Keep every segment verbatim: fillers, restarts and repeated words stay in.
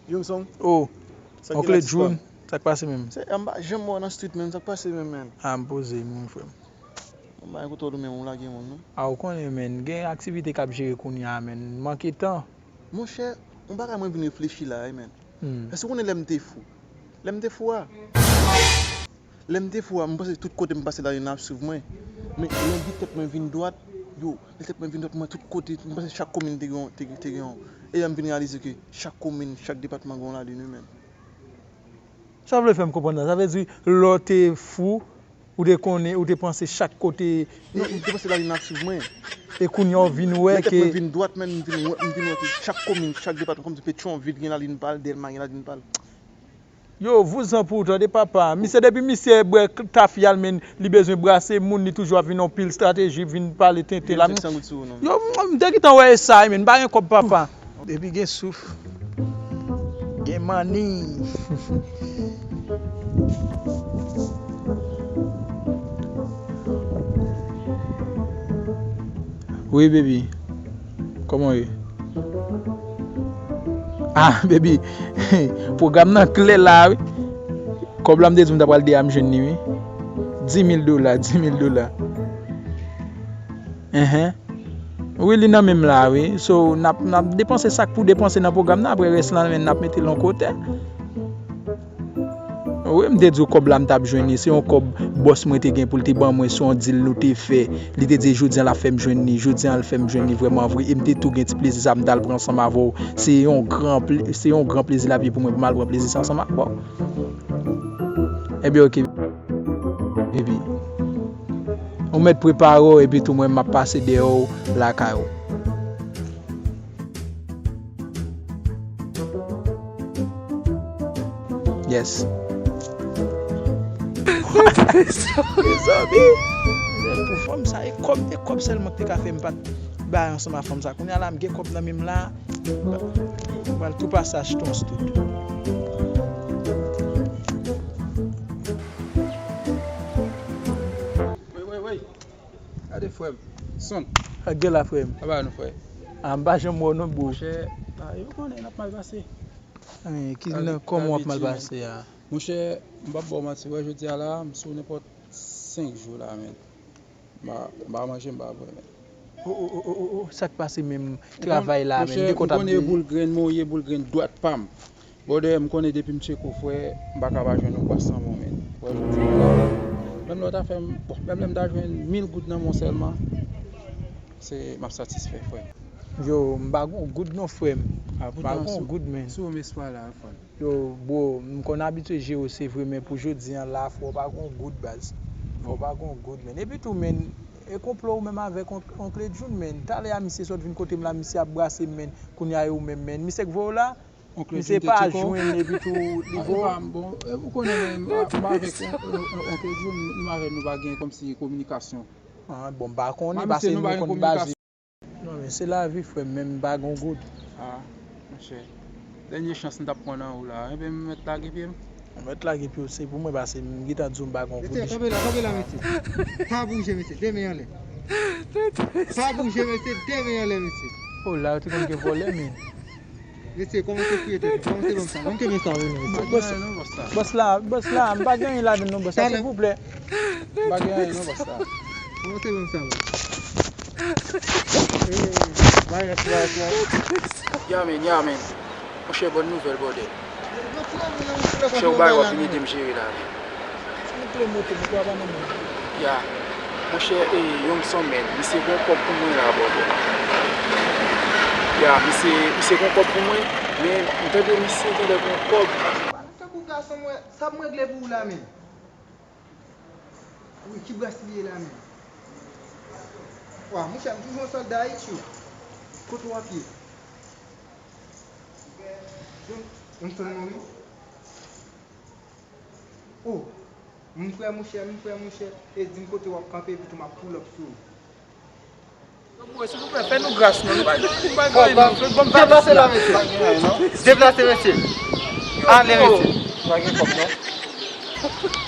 Young Song. Oh, Oncle June, sa k pase menm? Se, m pa janm wè w nan street, menm, sa k pase menm, menm? Ah, m poze, mon frè m. Mwen pa kote w menm, ou lage moun, non? Ah, ou konnen, menm, gen aktivite k ap jere kounye a, menm, manke tan. Monchè, yon bagay mwen vin reflechi la, wi, menm. Hmm. Èske w konnen lè m te fou? Lè m te fou a? Lè m te fou a, m panse tout kote m pase lari n ap swiv mwen. Men lè m di tèt mwen vin dwat, yo, lè tèt mwen vin dwat, mwen tout kote, m panse chak komin te gen, te, te gen yon. E lè m vin reyalize ke chak komin, chak depatman gen yon lalin, wi, menm. Sa w vle fè m konprann la? Sa vle di, lè w te fou, ou te konnen, ou te panse chak kote. Non, m te panse lalin ap swiv mwen. E kounye a w vin wè ke. Lè tèt mwen vin dwat, menm, m vin wè, m vin wè ke chak komin, chak depatman, kòmsi Petyonvil gen lalin pa l, Dèlma gen lalin pa l. Yo, vouzan pou ou tande papa. Misye depi misye bwè tafya l, men li bezwen brase moun, li toujou ap vin yon pil estrateji, vin pale tenten la. Yo, m te gentan wè e sa, men m pa gen kòb papa. Depi gen souf, gen manni. Wi, baby. Kòman w ye? Ah, baby. Pwogram nan klè la, wi. Kòb la, m te di w m ta pral de a, m jwenn li, wi. Dis mil dola, dis mil dola. Enhen. Wi, li nan men m la, wi. So, n ap, n ap depanse sa k pou depanse nan pwogram nan. Apre rès lan, men n ap mete l yon kote. Wi, m te di w kòb la m t ap jwenn li. Se yon kòb bòs mwen te gen pou l te ban mwen sou yon deal nou te fè. Li te di jodi a l ap fè m jwenn li. Jodi a l fè m jwenn li vrèman vre. E m te tou gen ti plezi sa m t al pran ansanm avè w. Se yon gran ple-, se yon gran plezi lavi pou mwen pou m al pran plezi sa ansanm avè w. Ebyen, oke. Epi, ou mèt prepare w, epi tou mwen m ap pase dèyè w lakay ou. Yes. Mezanmi, pou fanm sa, e kòb, e kòb sèlman ki te ka fè m pa t bay ansanm ak fanm sa. Kounye a la, m gen kòb nan men m la, m pral tou pase achte yon stout. Woy, woy, woy. Gade frè m. Son. Sa k gen la, frè m? Aba nou, frè. Ah, m pa janm wè w non, bro. Monchè, ah, yo konnen n ap mal pase. Anyen, ki nan kòman w ap mal pase a? Monchè, m p ap ba w manti, wè, jodi a la, m sou nenpòt senk jou la, men. M pa, m pa manje, m pa bwè, men. O, o, o, o, o, o, sa k pase menm travay la, men? Monchè, m konnen boul grenn mwen, ou ye boul grenn dwat pa m. Brother, m konnen depi m tcheke w, frè, m pa ka pa jwenn yon gwas nan men w, men. Frè, jodi a la, menm lè w ta fè m, bon, menm lè m ta jwenn mil goud nan men w sèlman, se, m ap satisfè, frè. Yo, m pa gon goud non, frè m. Ah, m pa gon goud, men. Sou m espwa la, frè. Yo, bro, m konn abitye jere w, se vre, men pou jodi a la, frè, w pa gon goud, baz. Frè, w pa gon goud, men. Epi tou, men, e konplo ou menm avèk Onk-, Oncle June, men. Talè a, misye sot vin kote m la, misye ap brase m, men. Kounye a, e ou menm, men. Misye k voye w la? Misye pa jwenn epi tou li voye. Bon, ou konnen mwen, mwen avèk Oncle June, nou avè nou pa gen kòmsi kominikasyon. Ah, bon, m pa konnen, paske nou konn baz. Non, men se lavi, frè m, men m pa gen yon goud. Ah, monchè. Dènye chans m t ap pran nan ou la. Enben, m mèt lage pye m. Ou mèt lage pye w, se pou mwen, paske m gentan di w m pa gen yon goud. Mesye, kanpe la, kanpe la, mesye. Pa bouje, mesye, de men anlè. Pa bouje, mesye, de men anlè, mesye. Oh, la, yo te konn gen vòlè, men. Mesye, kòmanse fouye tèt nou. Kòmanse ban m sa. Ban m kenbe sa, wi, mesye. Bòs, bòs la, bòs la, m pa gen anyen ladan l non, bòs la, silvouplè. M pa gen anyen non, bòs la. Kòmanse ban m sa, bòs. Eh, mayès, mayès, mayès. Ya, men, ya, men. Monchè, bòn nouvèl, brother. Monchè, ou bay w ap vin ede m jere la, men. Silvouplè, moto, moto a pa nan men m. Ya. Monchè, e, Young Song, men, misye gon kòb pou mwen la, brother. Ya, misye, misye gon kòb pou mwen, men m tande misye genlè gon kòb. Tankou gason mwen, sa m regle pou ou la, men. Wi, ki bras li ye la, men. Wa, monchè, m toujou yon sòlda Ayiti. Kote w ap ye? Yon, yon sèl mwen, wi. Oh, m prè, monchè, m prè, monchè. E di m kote w ap kanpe, epi tou m ap pull up sou ou. Silvouplè, fè nou gras, non. Nou pa, nou pa gen anyen, non. Deplase la, mesye. Deplase, mesye. Ale, mesye. Pa gen kòb, non.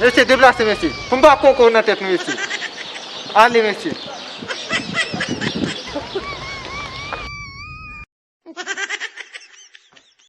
Mesye, deplase, mesye. Pou m pa konko nan tèt nou, mesye. Ale, mesye.